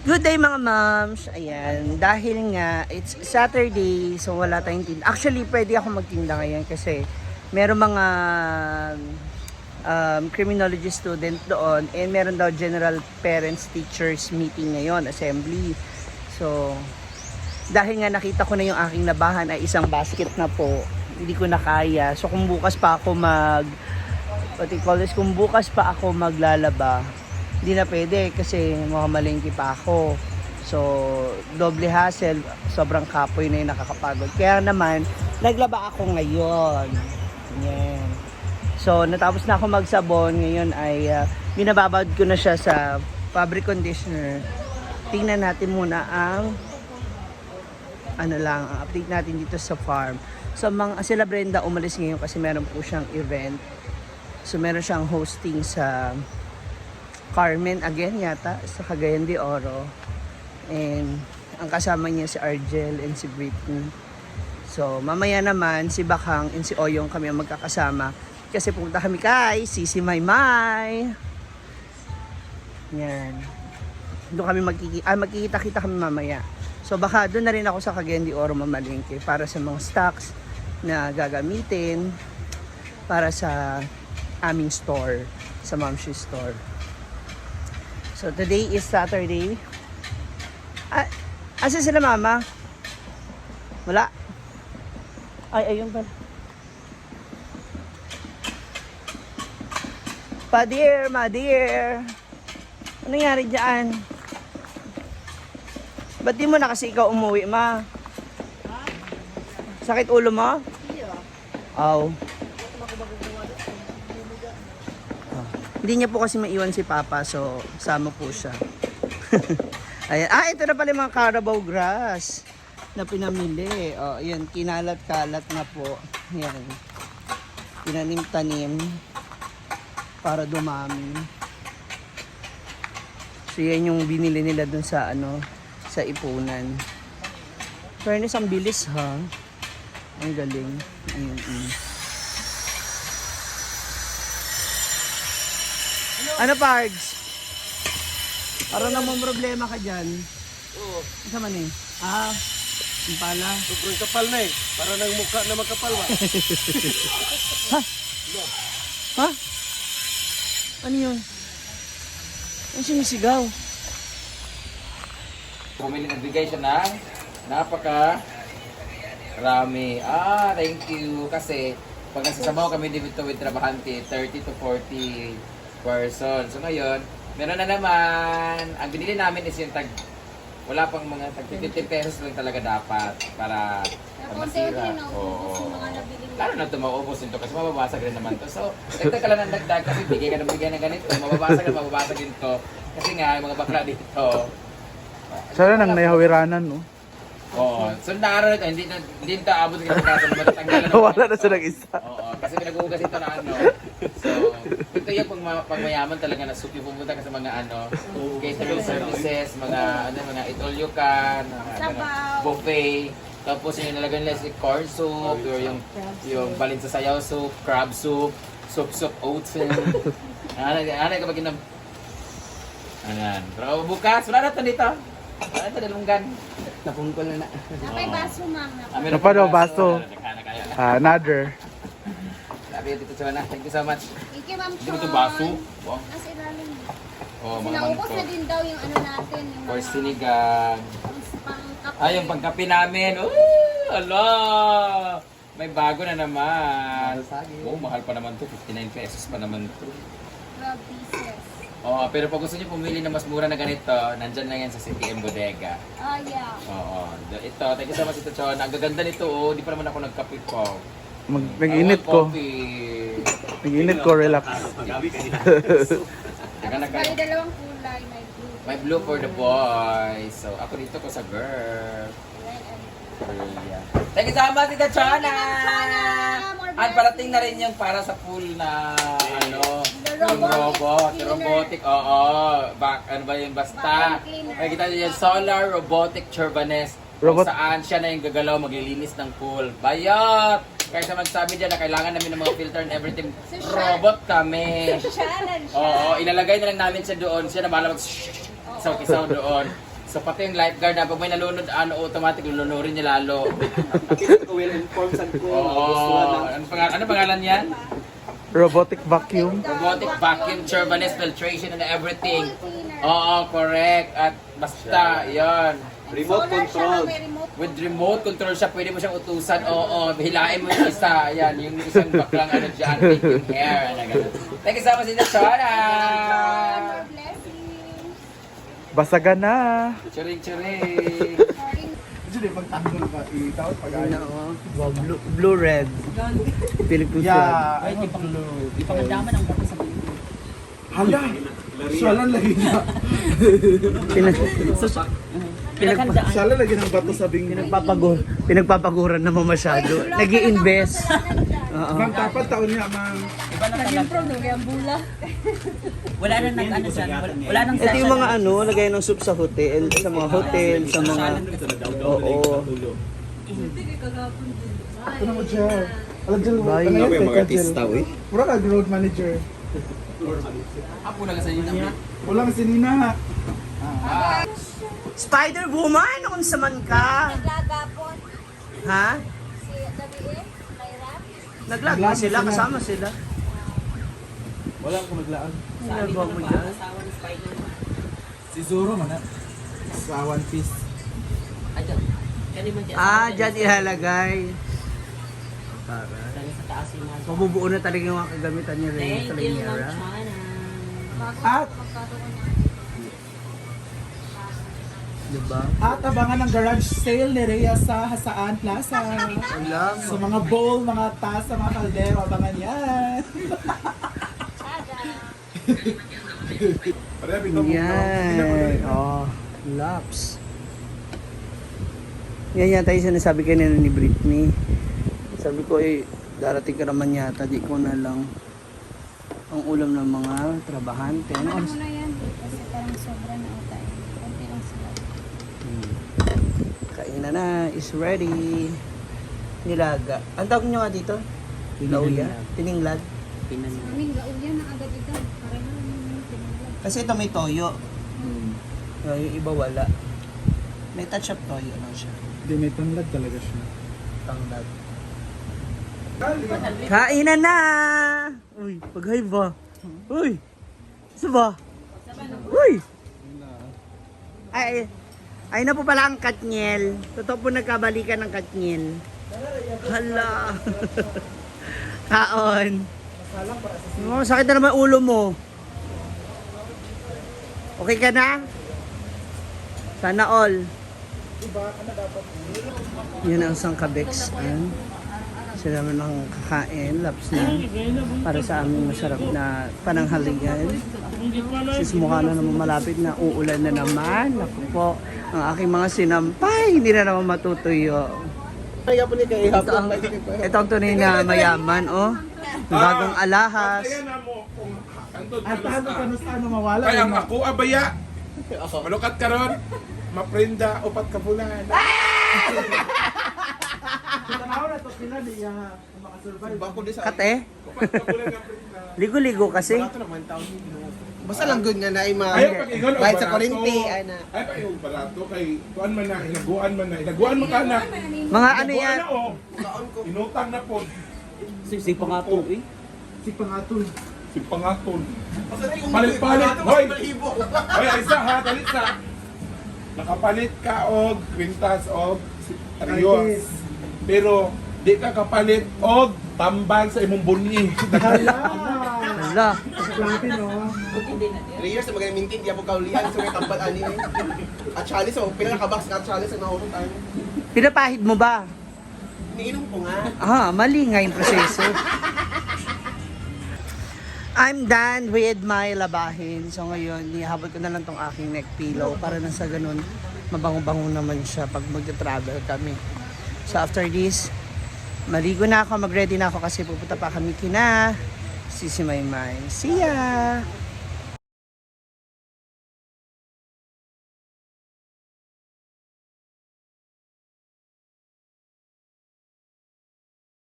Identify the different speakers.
Speaker 1: Good day mga moms. Ayan, dahil nga it's Saturday, so wala tayong tinda. Actually, pwede ako magtinda ngayon kasi meron mga criminology student doon and meron daw general parents teachers meeting ngayon, assembly. So, dahil nga nakita ko na yung aking labahan ay isang basket na po, hindi ko na kaya. So, kung bukas pa ako kung bukas pa ako maglalaba, hindi na pwede kasi makamalingki pa ako. So, doble hassle, sobrang kapoy na yung nakakapagod. Kaya naman, naglaba ako ngayon. Yan. So, natapos na ako magsabon. Ngayon ay binababad ko na siya sa fabric conditioner. Tingnan natin muna ang ang update natin dito sa farm. So, sila Brenda umalis ngayon kasi meron po siyang event. So, meron siyang hosting sa Carmen again yata sa Cagayan de Oro, and ang kasama niya si Argel and si Britney. So mamaya naman si Bakang and si Oyong kami ang magkakasama kasi pupunta kami kay Sisi Maymay. Yan, doon kami magkikita-kita kami mamaya. So baka doon na rin ako sa Cagayan de Oro mamalingke para sa mga stocks na gagamitin para sa aming store, sa Mamshi store. So today is Saturday. Asa sila mama? Wala. Ay, ayun pa. Ma dear. Ano nangyari dyan? Ba't di mo na kasi ikaw umuwi, ma? Sakit ulo mo? Aw. Hindi niya po kasi maiwan si Papa, so sama po siya. Ayan. Ito na pala yung mga Carabao grass na pinamili. O, ayan, kinalat-kalat na po. Ayan. Tinanim-tanim para dumami. So, yan yung binili nila dun sa, sa ipunan. Fairness, ang bilis, ha? Ang galing. Ayan. Ano, Pards? Parang namang problema ka dyan.
Speaker 2: Oo.
Speaker 1: Isa man eh. Yung pala.
Speaker 2: Sobrang kapal na eh. Para nang mukha na makapal ba?
Speaker 1: Ha? Ano yun? Ano sinisigaw?
Speaker 3: Bumili, nagbigay siya ng napaka rami. Thank you. Kasi pag nasasabaw kami dito with trabahante, 30 to 40 person. So ngayon, meron na naman. Ang binili namin is yung wala pang mga tag 50 pesos lang talaga dapat para masira. Oo. Lalo na ito maubos nito kasi mababasag rin naman to. So, dagdag ka lang ng dagdag kasi bigay ka ng ganito. Mababasag din to. Kasi nga, yung mga bakla dito.
Speaker 4: Sana nang naihawiranan, no?
Speaker 3: Oo. So, naaraw ito. Hindi ito abot ng kaso. Matatanggal na.
Speaker 4: Wala na silang isa.
Speaker 3: Oo. Kasi pinag-uugas ito na ano. So, ito yung pagmayaman talaga na soup yung pumunta ka sa mga catering services, mga itolyukan, buffet. Tapos yung nilagay nila si corn soup, or yung balin sa sayaw soup, crab soup, soup oats. Ano ka ba ginam? Ayan. Pero bukas, wala na ito dito. Wala na ito dalunggan.
Speaker 1: Napungkol na.
Speaker 5: Napay baso, ma'am.
Speaker 3: Meron
Speaker 4: Napadaw
Speaker 3: pa
Speaker 4: baso. Another.
Speaker 3: Sabi dito sa mana. Thank you so much.
Speaker 5: Thank you, ma'am.
Speaker 3: Hindi mo ito baso? Wow.
Speaker 5: Nasa ilalim.
Speaker 3: Oh,
Speaker 5: Kasi
Speaker 3: mga
Speaker 5: naubos
Speaker 3: mangkok.
Speaker 5: na din daw yung ano natin. Yung
Speaker 3: Or
Speaker 5: mga
Speaker 3: sinigang.
Speaker 5: pangkape.
Speaker 3: Yung pagkape namin. Ala! May bago na naman. Mahal pa naman to. 59 pesos pa naman to.
Speaker 5: 12 pieces.
Speaker 3: Pero pag gusto niyo pumili na mas mura na ganito, nandyan lang yan sa CTM Bodega.
Speaker 5: Yeah.
Speaker 3: Ito, thank you so much ito, Chon. Ang gaganda nito, di pa naman ako nagkape ko.
Speaker 4: Nag-init ko. Nag-init ko, relax.
Speaker 5: Bali dalawang kulay. May blue.
Speaker 3: May blue for the boys. So, ako dito ko sa girl.
Speaker 5: Red and
Speaker 3: Yeah. Thank you so much, Tita Chona!
Speaker 5: More
Speaker 3: At parating na rin yung para sa pool na yung robotic, ano ba yun, basta. Makikita niyo yung solar robotic turbanist. Kung saan siya na yung gagalaw, maglilinis ng pool. Bayot! Kaya sa magsabi dyan na kailangan namin ng mga filter and everything, robot kami.
Speaker 5: challenge.
Speaker 3: Ilalagay na lang namin siya doon. Siya na bahala mag-kisaw doon. So pati yung lifeguard na pag may nalunod, automatic lulunurin niya lalo.
Speaker 2: Will inform sa ko.
Speaker 3: Oo. Ano pangalan yan?
Speaker 4: Robotic vacuum.
Speaker 3: Robotic vacuum, turbines, filtration, and everything. Oo, correct. At basta, yon.
Speaker 2: Remote
Speaker 5: Solar siya,
Speaker 2: control.
Speaker 5: may remote.
Speaker 3: With remote control siya, pwede mo siyang utusan. Oo, hilain mo yung isa. Ayan, yung isang baklang ano dyan, taking hair. Ano, ganun. Thank you so much, Tita Chona!
Speaker 5: More blessings.
Speaker 4: Basagan na.
Speaker 3: Churing-churing!
Speaker 1: Ano, oh. Wow, blue red. Philippine flag.
Speaker 4: Hala. Sala lagi na. Sala lagi ng bato sa bingo.
Speaker 1: Pinagpapaguran naman masyado. Nag-i-invest. Oo.
Speaker 4: Mang tapat taon niya, mang.
Speaker 6: Wala na nang ano dyan. Wala nang
Speaker 1: Ito yung mga ano, lagay ng soup sa hotel, sa mga hotel, sa mga... Oo.
Speaker 4: Ano mo siya? Alam dyan,
Speaker 1: Bye.
Speaker 4: ano
Speaker 2: May
Speaker 4: yan?
Speaker 2: mga artista, uy.
Speaker 4: Wala ka, road manager.
Speaker 3: Apo na sa inyo na.
Speaker 4: Wala ka si Nina.
Speaker 1: Spider-Woman! Kung saman ka!
Speaker 5: Naglagapon
Speaker 1: Ha?
Speaker 5: si David, Mayra.
Speaker 1: Naglag ba sila? Kasama sila?
Speaker 4: Wala akong naglaan.
Speaker 1: Nagawa mo dyan?
Speaker 6: asawa ni Spider.
Speaker 4: Si Zoro man sa One Piece.
Speaker 6: Ayan. Kani man dyan.
Speaker 1: Dyan ilalagay. Para.
Speaker 6: Dali sa taas yung mga.
Speaker 1: Mabubuo na talaga yung mga kagamitan niya rin
Speaker 6: Thank
Speaker 1: sa
Speaker 6: you, Ma'am
Speaker 1: Liniera.
Speaker 6: Chana.
Speaker 4: At,
Speaker 1: Diba?
Speaker 7: At abangan ang garage sale ni Rhea sa Hasaan Plaza.
Speaker 1: Alam.
Speaker 7: So mga bowl, mga tasa, mga kaldero, abangan yan.
Speaker 1: Yan. Oh, laps. Yan yata yung sinasabi kanina ni Britney. Sabi ko darating ka naman yata, di ko na lang ang ulam ng mga trabahante. Ano
Speaker 5: Ano
Speaker 1: oras?
Speaker 5: na yan? Kasi parang sobra na ata. Konti lang sila.
Speaker 1: Kainan na, is ready. Nilaga. Ang tawag nyo nga dito? Lauya? Tininglag.
Speaker 5: Amin, gauyan na agad ito. Parang pinaglag.
Speaker 1: Kasi ito may toyo. Yung iba wala. May touch of toyo lang siya.
Speaker 4: Hindi, may tanglad talaga siya.
Speaker 1: Tanglad. Kainan na! Uy, paghay ba? Uy! Isa ba? Uy! Ay na po pala ang katnyel. Totoo po nagkabalikan ng katnyel. Hala! Kaon! Oh, sakit na naman ulo mo. Okay ka na? Sana all. Yan ang isang kabex. Sila naman ang kakain, laps na. Para sa aming masarap na pananghalian. Sis mukha na naman malapit na uulan na naman. Naku po, ang aking mga sinampay, hindi na naman matutuyo. Ito ang tunay na mayaman, oh. Bagong alahas.
Speaker 7: At paano ka na mawala?
Speaker 8: Kaya ang ako abaya. Malukat ka ron. Maprenda upat ka bulan.
Speaker 7: Tanaw na to sila niya makasurvive.
Speaker 1: Kate,
Speaker 8: Upat ka bulan nga prenda.
Speaker 1: ligo-ligo kasi.
Speaker 2: Basta lang good nga na ima.
Speaker 8: Ayaw pag ingon
Speaker 2: Kahit sa
Speaker 8: barato.
Speaker 2: kurinti, ana.
Speaker 8: Ay pa yung barato kay kuan man na inaguan man na. Inaguan man ka na.
Speaker 1: Mga ano yan?
Speaker 8: Inaguan na, oh. Inutang na po.
Speaker 7: Si Pangatol.
Speaker 8: Si pangatol. Palit-palit. Hoy. Hoy, isa ha, talit sa. Nakapalit ka og kwintas og Arios. Pero di ka kapalit og tambal sa imong bunyi.
Speaker 1: Hala.
Speaker 7: Grabe no.
Speaker 2: 3 years na magaling mintin, di ako kaulihan. So may tambal ani. At Charlie, so pinaka-box ka at Charlie sa nahulog tayo.
Speaker 1: Pinapahid mo ba?
Speaker 2: Iniinom ko nga.
Speaker 1: Mali nga yung proseso. I'm done with my labahin. So ngayon, nihabol ko na lang tong aking neck pillow para na sa ganun, mabango-bango naman siya pag mag-travel kami. So after this, maligo na ako, mag-ready na ako kasi pupunta pa kami kina Sisi Maymay. See ya!